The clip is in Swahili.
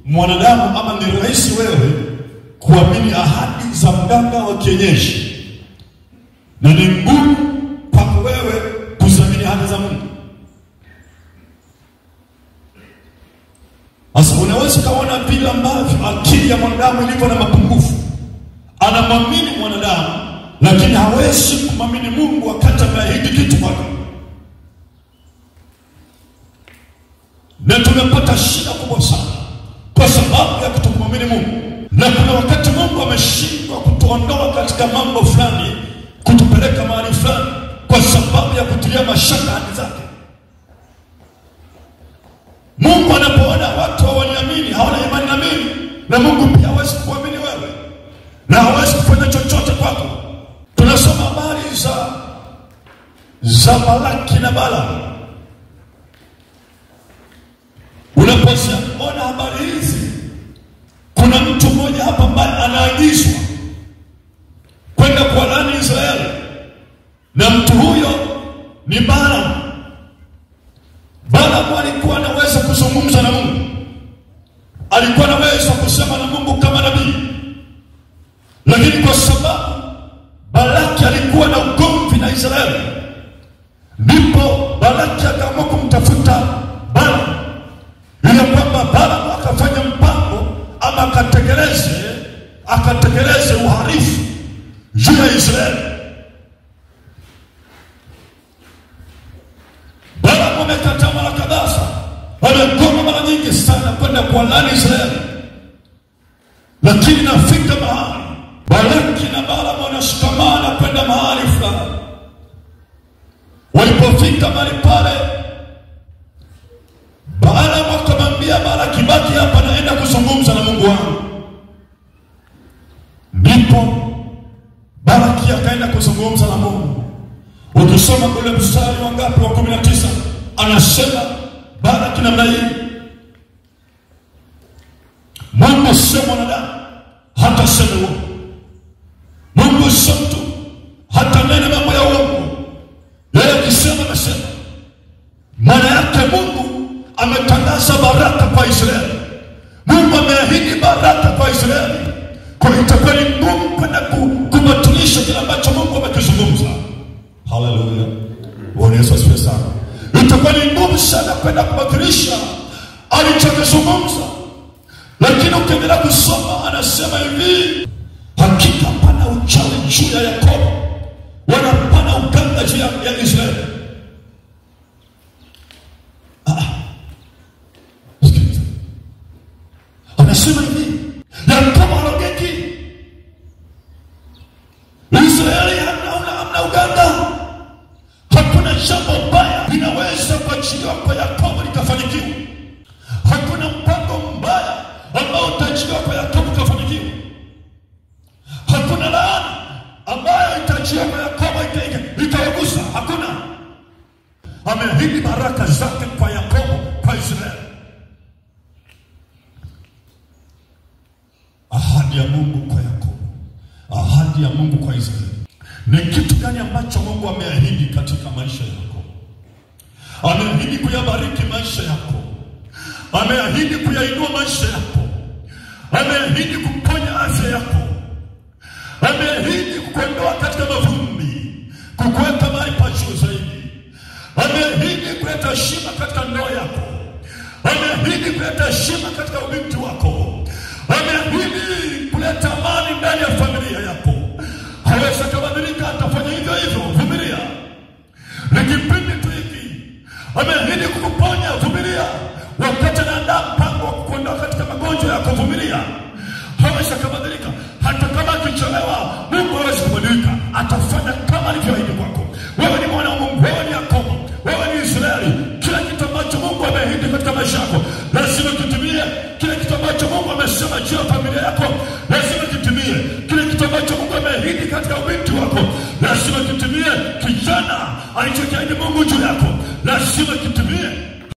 mwanadamu ama ni rahisi wewe kuamini ahadi za mganga wa kienyeji, na ni ngumu kwako wewe kuziamini ahadi za Mungu. Sasa unaweza kuona vile ambavyo akili ya mwanadamu ilivyo na mapungufu. Anamwamini mwanadamu lakini hawezi kumwamini Mungu wakati ameahidi kitu kwake. Na tumepata shida kubwa sana kwa sababu ya kutokumwamini Mungu. Na kuna wakati Mungu ameshindwa kutuondoa katika mambo fulani, kutupeleka mahali fulani kwa sababu ya kutilia mashaka ahadi zake. Mungu anapoona watu hawaniamini, hawana imani na mimi, na Mungu pia hawezi kuamini wewe na hawezi kufanya chochote kwako. Tunasoma habari za Balaki na Balaam. Unapoona habari hizi, kuna mtu mmoja hapa ambaye anaagizwa kwenda kuwalaani Israeli, na mtu huyo ni Balaam. Balaam alikuwa anaweza kuzungumza na Mungu, alikuwa anaweza kusema na Mungu kama nabii, lakini kwa sababu Balaki alikuwa na ugomvi na Israeli, ndipo Balaki akaamua kumtafuta Balaam, ili kwamba Balaam akafanya mpango ama akatekeleze uhalifu juu ya Israeli. Balaam amekataa mara kadhaa, amegoma mara nyingi sana kwenda kuwalaani Israeli, lakini nafika mahali Balaki na Balaam wanashikamana kwenda mahali fulani. Walipofika mahali pale, Balaam akamwambia Balaki, baki hapa, naenda kuzungumza na Mungu wangu. Ndipo Balaki akaenda kuzungumza na Mungu. Ukisoma ule mstari wa ngapi wa 19, anasema Balaki namna hii: Mungu sio mwanadamu hata sema uongo, Mungu sio mtu hata nene mambo ya uongo, yeye akisema amesema. Maana yake Mungu ametangaza baraka kwa Israeli, Mungu ameahidi baraka kwa Israeli. Kwa hiyo itakuwa ni ngumu kwenda kubatilisha kile ambacho Mungu amekizungumza. Haleluya, Bwana Yesu asifiwe sana. Itakuwa ni ngumu sana kwenda kubatilisha alichokizungumza. Lakini ukiendelea kusoma, anasema hivi: hakika pana uchawi juu ya Yakobo, wala pana uganga juu ya Israeli. Sikiliza, anasema hivi: Yakobo harogeki, Israeli hamna uganga. Hakuna jambo baya linaweza kuachiliwa kwa Yakobo likafanikiwa. Hakuna mpango mbaya ambao utaachiliwa kwa Yakobo ukafanikiwa. Hakuna laana ambayo itaachiliwa kwa Yakobo itawagusa. Hakuna. Ameahidi baraka zake kwa Yakobo, kwa Israeli. Ahadi ya Mungu kwa Yakobo, ahadi ya Mungu kwa Israeli. Ni kitu gani ambacho Mungu ameahidi katika maisha yako? Ameahidi kuyabariki maisha yako, ameahidi kuyainua maisha yako, ameahidi kuponya afya yako, ameahidi kukuondoa katika mavumbi, kukuweka mahali pa juu zaidi, ameahidi kuleta heshima katika ndoa yako, ameahidi kuleta heshima katika ubinti wako, ameahidi kuleta amani ndani ya familia yako. Hawezi kubadilika, atafanya hivyo hivyo. Vumilia, ni kipindi tu hiki. Ameahidi kukuponya, vumilia. Wakati anaandaa mpango wa kukuondoa katika magonjwa yako, vumilia. Hawezi kubadilika, hata kama akichelewa, Mungu hawezi kubadilika, atafanya kama alivyoahidi kwako. Wewe ni mwana wa Mungu, wewe ni Yakobo, wewe ni Israeli. Kila kitu ambacho Mungu ameahidi katika maisha yako lazima kitimie. Kila kitu ambacho Mungu amesema juu ya familia yako lazima kitimie. Kila kitu ambacho Mungu ameahidi katika ubinti wako lazima kitimie. Kijana, alichokiahidi Mungu juu yako lazima kitimie.